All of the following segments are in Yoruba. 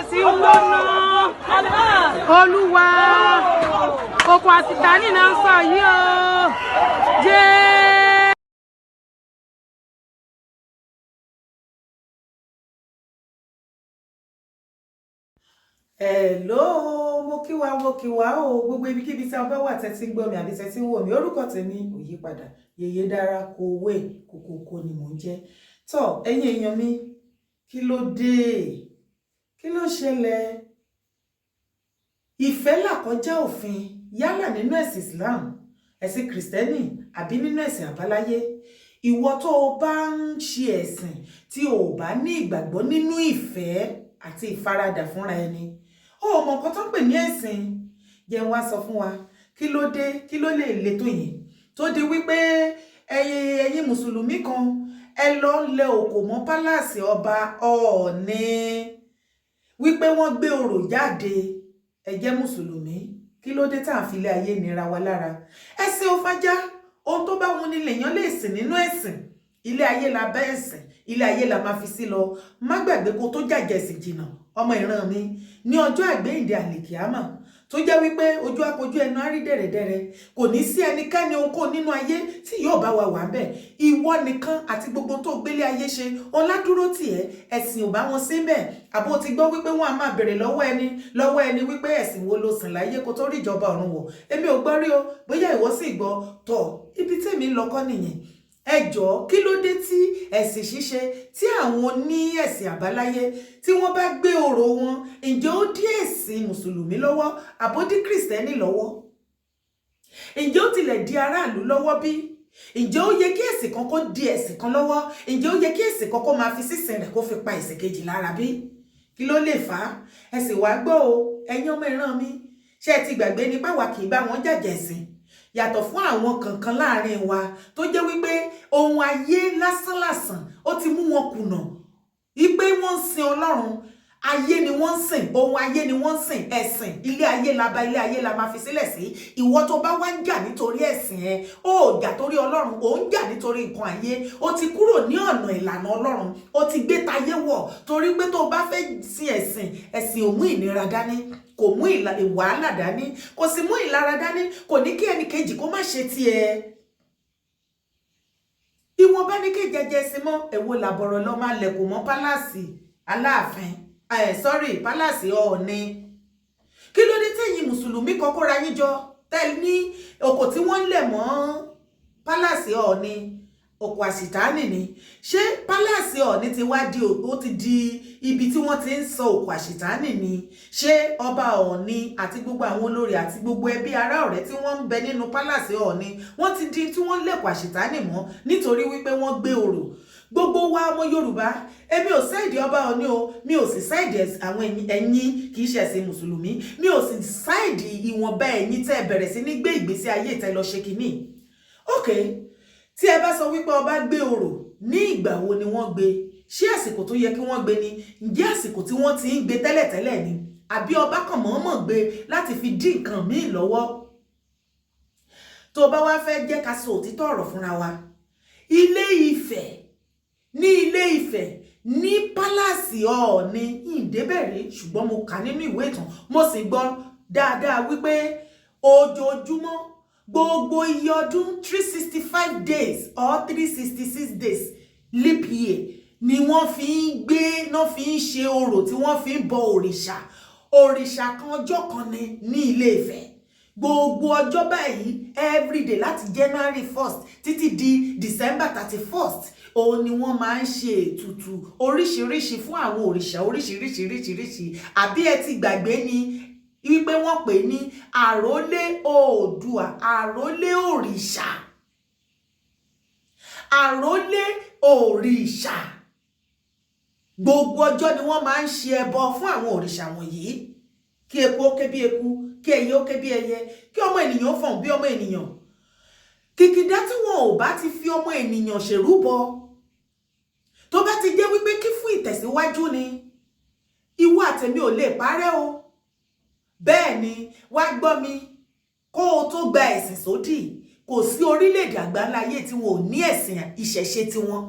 tí ń gbóná. Olúwa, òkú àsìtánì náà ń sọ yìí o jẹ́. Hello, mo kí wa, mo kí wa o. Gbogbo ibikíbi tí a bá wà tẹ́tí ń gbọ́ mi àbí tẹ́tí ń wò mí, orúkọ tèmi ò yí padà, Yèyé Dára Kowé Kòkòkò ni mò ń jẹ́. Tọ́ ẹ̀yin èèyàn mi, kí ló dé? Kí ló ṣẹlẹ̀? Ìfẹ́ là kọjá òfin, yálà nínú ẹ̀sìn Islam, ẹ̀sìn Kìrìsìtẹ́nì àbí nínú ẹ̀sìn àbáláyé. Ìwọ tó o bá ń ṣe ẹ̀sìn tí o ò bá ní ìgbàgbọ́ nínú ìfẹ́ àti ìfaradà fúnra ẹni, ó mọ nǹkan tó ń pè ní ẹ̀sìn. Jẹ́ wá sọ fún wa, kí ló dé? Kí ló lè le tó yẹn tó di wípé ẹ̀yin mùsùlùmí kan, ẹ lọ ń lẹ òkò mọ́ pálásì ọba Ọọ̀ni, wípé wọ́n gbé orò jáde? Ẹ jẹ́ mùsùlùmí, kí ló dé tá à ń filé ayé nira wa lára? Ẹ̀sìn ò fàjà. Ohun tó bá wọn ni lèèyàn lè sìn nínú ẹ̀sìn. Ilé ayé la bẹ́ ẹ̀sìn, ilé ayé la máa fi sí lọ. Má gbàgbé kó tó jàjẹ̀sìn jìnnà, ọmọ ìran mi, ní ọjọ́ àgbéyìnde àlìkìámà, tó jẹ́ wípé ojú akojú ẹnu á rí dẹ̀rẹ̀dẹ̀rẹ̀, kò ní sí ẹnikẹ́ni, ohunkóhun nínú ayé tí yóò bá wa wà ńbẹ̀. Ìwọ nìkan àti gbogbo tó gbélé ayé ṣe ọládúró tiẹ̀. Ẹ̀sìn ò bá wọn sí ńbẹ̀. Àbó ti gbọ́ wípé wọ́n á máa bèrè lọ́wọ́ ẹni wípé ẹ̀sìn wo lo sìn láyé kó tó rí ìjọba ọ̀run wọ̀? Èmi ò gbọ́ rí o. Bóyá ìwọ sì gbọ́. Tọ̀, ibi tèmi ń lọ kọ́ nìyẹn. Ẹ jọ̀ọ́, kí ló dé tí ẹ̀sìn ṣíṣe, tí àwọn oní ẹ̀sìn àbáláyé tí wọ́n bá gbé orò wọn, ǹjẹ́ ó dí ẹ̀sìn mùsùlùmí lọ́wọ́ àbó dí kìrìsìtẹ́nì lọ́wọ́? Ǹjẹ́ ó tilẹ̀ di aráàlú lọ́wọ́ bí? Ǹjẹ́ ó yẹ kí ẹ̀sìn kan kó di ẹ̀sìn kan lọ́wọ́? Ǹjẹ́ ó yẹ kí ẹ̀sìn kan kó máa fi sísìn rẹ̀ kó fi pa ẹ̀sìn kejì lára bí? Kí ló lè fà á? Ẹ sì wá gbọ́ o, ẹ̀yin ọmọ ìran mi, ṣé ẹ ti gbàgbé ní páwa kì í bá wọn jàjẹ̀ ẹ̀sìn, yàtọ̀ fún àwọn kankan láàrin wa tó jẹ́ wípé ohun ayé lásánlàsàn ó ti mú wọn kùnà wípé wọ́n ń sin Ọlọ́run? Ayé ni wọ́n ń sìn, ohun ayé ni wọ́n ń sìn. Ẹ̀sìn ilé ayé la bá, ilé ayé la máa fi sílẹ̀ sí. Ìwọ tó bá wá ń jà nítorí ẹ̀sìn ẹ, ó jà torí Ọlọ́run, ó ń jà nítorí nǹkan ayé. Ó ti kúrò ní ọ̀nà ìlànà Ọlọ́run, ó ti gbé tayé wọ̀, torí pé tó bá fẹ́ sin ẹ̀sìn, ẹ̀sìn ò mú ìnira dání, kò mú wàhálà dání, kò sì mú ìlara dání, kò ní kí ẹnì kejì kó má ṣe tiẹ̀. Ìwọ̀nba ní kí jẹjẹ sí mọ́. Èwo làbọ̀rọ̀ lọ máa lẹ̀kùn mọ́ pálásì Aláàfin, sorry, pálásì Ọọ̀ni? Kí ló dé tẹ̀yin mùsùlùmí kan kóra yín jọ tẹ́ ní òkò tí wọ́n ń lẹ̀ mọ́ pálásì Ọọ̀ni, òkò àṣìtánì ni? Ṣé pálásì Ọọ̀ni ti wá di, ó ti di ibi tí wọ́n ti ń sọ òkò àṣìtánì ni? Ṣé ọba Ọọ̀ni àti gbogbo àwọn olórí àti gbogbo ẹbí, ará, ọ̀rẹ́ tí wọ́n ń bẹ nínú pálásì Ọọ̀ni, wọ́n ti di tí wọ́n ń lẹ̀kọ̀ àṣìtánì mọ́ nítorí wípé wọ́n gbé orò? Gbogbo wa ọmọ Yorùbá, èmi ò side ọba Ọọ̀ni o, mi ò sì side àwọn ẹ̀yin kì í ṣe ẹ̀sìn mùsùlùmí, mi ò sì side ìwọ̀nba ẹ̀yin tẹ́ ẹ bẹ̀rẹ̀ sí ní gbé ìgbésí ayé tẹ́ lọ ṣe kínní. Ok, tí ẹ bá sọ wípé ọba gbé orò, ní ìgbà wo ni wọ́n gbé? Ṣé àsìkò tó yẹ kí wọ́n gbé ni? Ǹjẹ́ àsìkò tí wọ́n ti ń gbé tẹ́lẹ̀tẹ́lẹ̀ ni, àbí ọba kàn mọ̀ọ́mọ̀ gbé láti fi dí nǹkan míì lọ́wọ́? Tó bá wá fẹ́ jẹ́ ká sọ òtítọ́ ọ̀rọ̀ fúnra wa, Ilé Ifẹ̀, ní Ilé Ifẹ̀, ní pálásì Ọọ̀ni, ìdébẹ̀rẹ̀, ṣùgbọ́n mo kà nínú ìwé ìtàn, mo sì gbọ́ dáadáa wípé ojoojúmọ́, gbogbo iye ọdún, 365 days or 366 days leap year, ni wọ́n fi ń gbé náà, fi ń ṣe orò tí wọ́n fi ń bọ òrìṣà. Òrìṣà kan, ọjọ́ kan ni ní Ilé Ifẹ̀. Gbogbo ọjọ́ báyìí, everyday, láti January 1st títí di December 31st, òun ni wọ́n máa ń ṣe ètùtù oríṣiríṣi fún àwọn òrìṣà oríṣiríṣiríṣiríṣi. Àbí ẹ ti gbàgbé ni wípé wọ́n pè ní àrólé Oòdùà, àrólé òrìṣà, àrólé òrìṣà? Gbogbo ọjọ́ ni wọ́n máa ń ṣe ẹbọ fún àwọn òrìṣà wọ̀nyí, kí eku ó ké bí eku, kí ẹyẹ ó ké bí ẹyẹ, kí ọmọ ènìyàn ó fọ̀n bí ọmọ ènìyàn. Kìkìdá tí wọn ò bá ti fi ọmọ ènìyàn ṣèrúbọ, tó bá ti jẹ́ wípé kí fún ìtẹ̀síwájú ni, ìwọ àtẹ̀mí ò lè parẹ́ o. Bẹ́ẹ̀ ni, wá gbọ́ mi, kó o tó gba ẹ̀sìn sódì, kò sí orílẹ̀-èdè àgbáńlá ayé tí wọn ò ní ẹ̀sìn ìṣẹ̀ṣe tiwọn.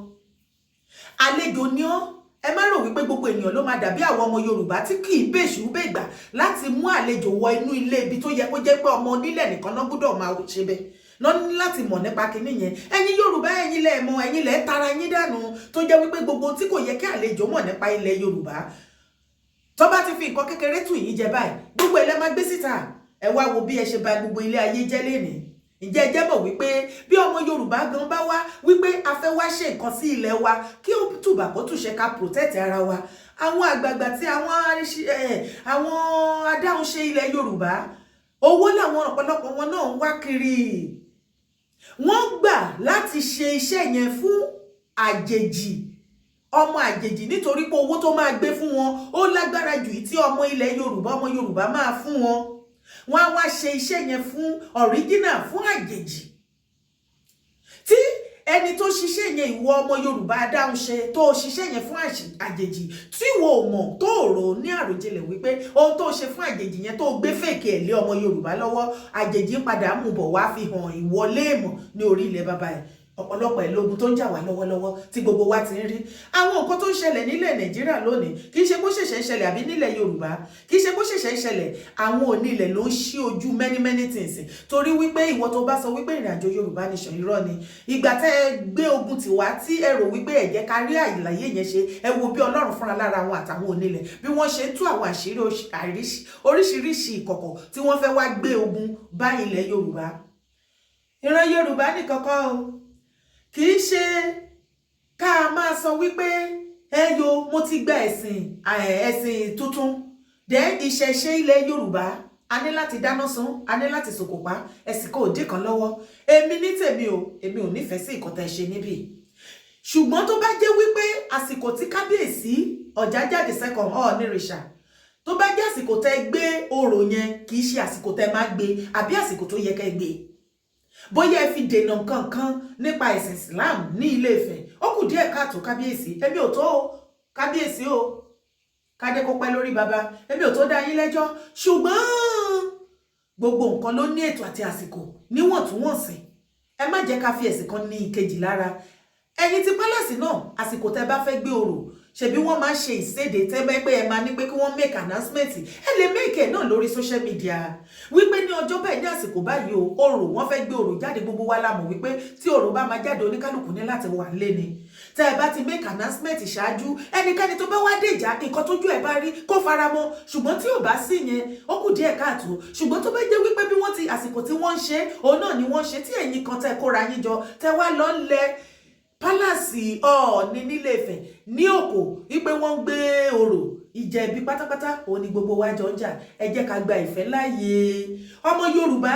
Àlejò ni ọ́. Ẹ má rò wípé gbogbo ènìyàn ló máa dàbí àwọn ọmọ Yorùbá tí kì í bèṣù bègbà láti mú àlejò wọ inú ilé ibi tó yẹ kó jẹ́ pé ọmọ onílẹ̀ nìkan náà gbọ́dọ̀ máa ṣe bẹ́ẹ̀ lọ ní láti mọ̀ nípa kinní yẹn. Ẹ̀yin Yorùbá, ẹ̀yin lẹ mọ̀, ẹ̀yin lẹ tara yín dànù, tó jẹ́ wípé gbogbo tí kò yẹ kí àlejò mọ̀ nípa ilẹ̀ Yorùbá, tó bá ti fi nǹkan kékeré tù yín jẹ báyìí, gbogbo ẹ̀ lẹ máa gbé síta. Ẹ wá wo bí ẹ ṣe bà gbogbo ilé ayé jẹ́ lénìí. Ǹjẹ́ ẹ jẹ́ mọ̀ wípé bí ọmọ Yorùbá gan bá wá wípé a fẹ́ wá ṣe nǹkan sí ilẹ̀ wa, kí ó tùbà kó túṣe, ká protect ara wa, àwọn àgbààgbà tí àwọn adáhunṣe ilẹ̀ Yorùbá, owó làwọn ọ̀pọ̀lọpọ̀ wọn náà ń wá kiri. Wọ́n gbà láti ṣe iṣẹ́ yẹn fún àjèjì, ọmọ àjèjì, nítorí pé owó tó máa gbé fún wọn ó lágbára jù tí ọmọ ilẹ̀ Yorùbá, ọmọ Yorùbá máa fún wọn. Wọ́n á wá ṣe iṣẹ́ yẹn fún original, fún àjèjì, tí ẹni tó ṣiṣẹ́ yẹn, ìwọ ọmọ Yorùbá adáhunṣe tó ṣiṣẹ́ yẹn fún àjèjì, tí ìwọ ò mọ̀, tó rò ní àròjinlẹ̀ wípé ohun tó ṣe fún àjèjì yẹn, tó gbé fake ẹ̀ lé ọmọ Yorùbá lọ́wọ́, àjèjì padà mú bọ̀ wá fi hàn ìwọ léèmọ̀ ní orí ilẹ̀ bàbá ẹ̀. Ọ̀pọ̀lọpọ̀ ìlógun tó ń jà wá lọ́wọ́lọ́wọ́ tí gbogbo wa ti ń rí, àwọn nǹkan tó ń ṣẹlẹ̀ nílẹ̀ Nàìjíríà lónìí, kì í ṣe bó ṣẹ̀ṣẹ̀ ń ṣẹlẹ̀, àbí nílẹ̀ Yorùbá, kì í ṣe bó ṣẹ̀ṣẹ̀ ń ṣẹlẹ̀. Àwọn onílẹ̀ ló ń ṣí ojú many many things, torí wípé ìwọ tó bá sọ wípé ìrìn àjò Yorùbá nation, irọ́ ni. Ìgbà tẹ́ ẹ gbé ogun tiwa, tí ẹ rò wípé ẹ jẹ́ ká rí àlàyé yẹn ṣe, ẹ wo bí Ọlọ́run fúnra lára àwọn àtàwọn onílẹ̀, bí wọ́n ṣe ń tú àwọn àṣírí oríṣiríṣi ìkọ̀kọ̀ tí wọ́n fẹ́ wá gbé ogun bá ilẹ̀ Yorùbá. Ìran Yorùbá nìkan kọ́ o. Kì í ṣe ká máa sọ wípé ẹ yo, mo ti gba ẹ̀sìn tuntun, then ìṣẹ̀ṣe ilẹ̀ Yorùbá, a ní láti dáná sun, a ní láti sòkò pa ẹ̀sìn kò dín kan lọ́wọ́. Èmi ní tèmi o, èmi ò nífẹ̀ẹ́ sí ìkọ́tà ṣe níbí. Ṣùgbọ́n tó bá jẹ́ wípé àsìkò tí kábíyèsí Ọ̀jájá second Ọọ̀nìrìṣà, tó bá jẹ́ àsìkò tẹ́ gbé orò yẹn, kì í ṣe àsìkò tẹ́ máa gbé, àbí àsìkò tó yẹ kẹ́ gbé, bóyá ẹ fi dènà nǹkan kan nípa ẹ̀sìn Islam ní Ilé Ifẹ̀, ó kù díẹ̀ káàtó. Kábíyèsí, èmi ò tó o, kábíyèsí o, kádé kó pẹ́ lórí baba, èmi ò tó dá yín lẹ́jọ́, ṣùgbọ́n gbogbo nǹkan ló ní ètò àti àsìkò níwọ̀ntúnwọ̀nsì. Ẹ má jẹ́ ká fi ẹ̀sìn kan ní ìkejì lára. Ẹ̀yin ti palace náà, àsìkò tẹ́ bá fẹ́ gbé orò, ṣebí wọ́n máa ń ṣe ìséde tẹ́ bẹ́ pé ẹ máa ní pé kí wọ́n make announcement, ẹ lè make ẹ̀ náà lórí social media wípé ní ọjọ́ bẹ́ẹ̀, ní àsìkò báyìí o, orò, wọ́n fẹ́ gbé orò jáde. Gbogbo wa la mọ̀ wípé tí orò bá máa jáde, oníkálukú ní láti wà lé ni. Tẹ́ ẹ bá ti make announcement ṣáájú, ẹnikẹ́ni tó bá wá dèjà, nǹkan tójú ẹ bá rí kó fara mọ́. Ṣùgbọ́n tí ò bá sí yẹn, ó kù díẹ̀ káàtó. Ṣùgbọ́n tó bá jẹ́ wípé bí wọ́n ti àsìkò tí wọ́n ń ṣe òun náà ni wọ́n ṣe, tí ẹ̀yin kan tẹ́ kóra yín jọ, tẹ́ wá lọ ń lẹ palace Ọọ̀ni nílé Ifẹ̀ ní òkò wípé wọ́n ń gbé orò, ìjẹ̀bi pátápátá òun ni gbogbo wa jọ ń jà. Ẹ jẹ́ ká gba ìfẹ́ láàyè. Ọmọ Yorùbá,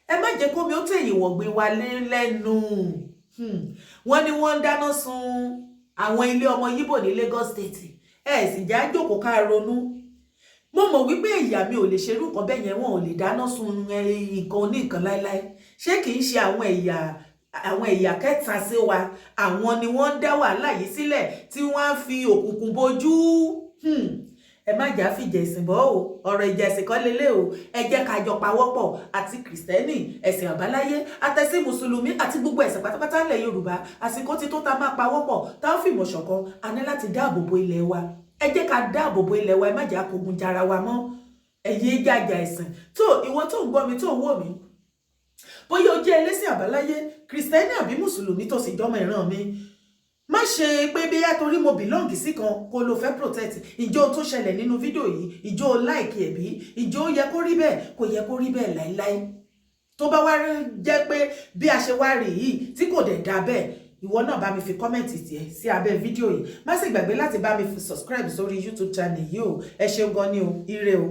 ẹ má jẹ́ kómi ó tẹ̀yìn wọ̀gbìn wa lẹ́nu. Wọ́n ní wọ́n ń dáná sun àwọn ilé ọmọ Yíbò ní Lagos State, ẹ sì já jókòó ká ronú. Mo mọ̀ wípé ìyá mi ò lè ṣerú nǹkan bẹ́ẹ̀ yẹn. Wọn ò lè dáná sun nǹkan oníǹkan láéláé. Ṣé kì í ṣe àwọn ẹ̀yà kẹta sí wa, àwọn ni wọ́n ń dá wàhálà yìí sílẹ̀ tí wọ́n á fi òkùnkùn bojú? Ẹ má jà fìjà ẹ̀sìn bọ́ o. Ọ̀rọ̀ ìjà ẹ̀sìn kan lélẹ̀ o. Ẹ jẹ́ ká jọ pawọ́pọ̀, àti kìrìsìtẹ́nì, ẹ̀sìn àbáláyé, àtẹ̀sìn mùsùlùmí, àti gbogbo ẹ̀sìn pátápátá ńlẹ̀ Yorùbá. Àsìkò ti tó tá máa pawọ́pọ̀, tá ó fìmọ̀ ṣọ̀kan. A ní láti dáàbò bo ilẹ̀ wa. Ẹ jẹ́ ká dáàbò bo ilẹ̀ wa. Ẹ má jẹ́ àkógun jara wa mọ́. Ẹ yé jàjà ẹ̀sìn. Tó ìwọ tó ń gbọ́ mi, tó ń wò mí, bóyá o jẹ́ ẹlẹ́sìn àbáláyé, kìrìsìtẹ́nì àbí mùsùlùmí, tó sì jọmọ ìran mi, má ṣe pé bí yá torí mo belong sí kan kó ló fẹ́ protect. Ìjọ tó ṣẹlẹ̀ nínú fídíò yìí, ìjọ like ẹ̀ bí ìjọ yẹ kó rí bẹ́ẹ̀? Kò yẹ kó rí bẹ́ẹ̀ láéláé. Tó bá wá jẹ́ pé bí a ṣe wá rí yìí tí kò dẹ̀ dá bẹ́ẹ̀, ìwọ náà bá mi fi comment tiẹ̀ sí abẹ́ fídíò yìí. Má sì gbàgbé láti bá mi subscribe sórí YouTube channel yìí o. Ẹ ṣeun gan ni o. Ire o.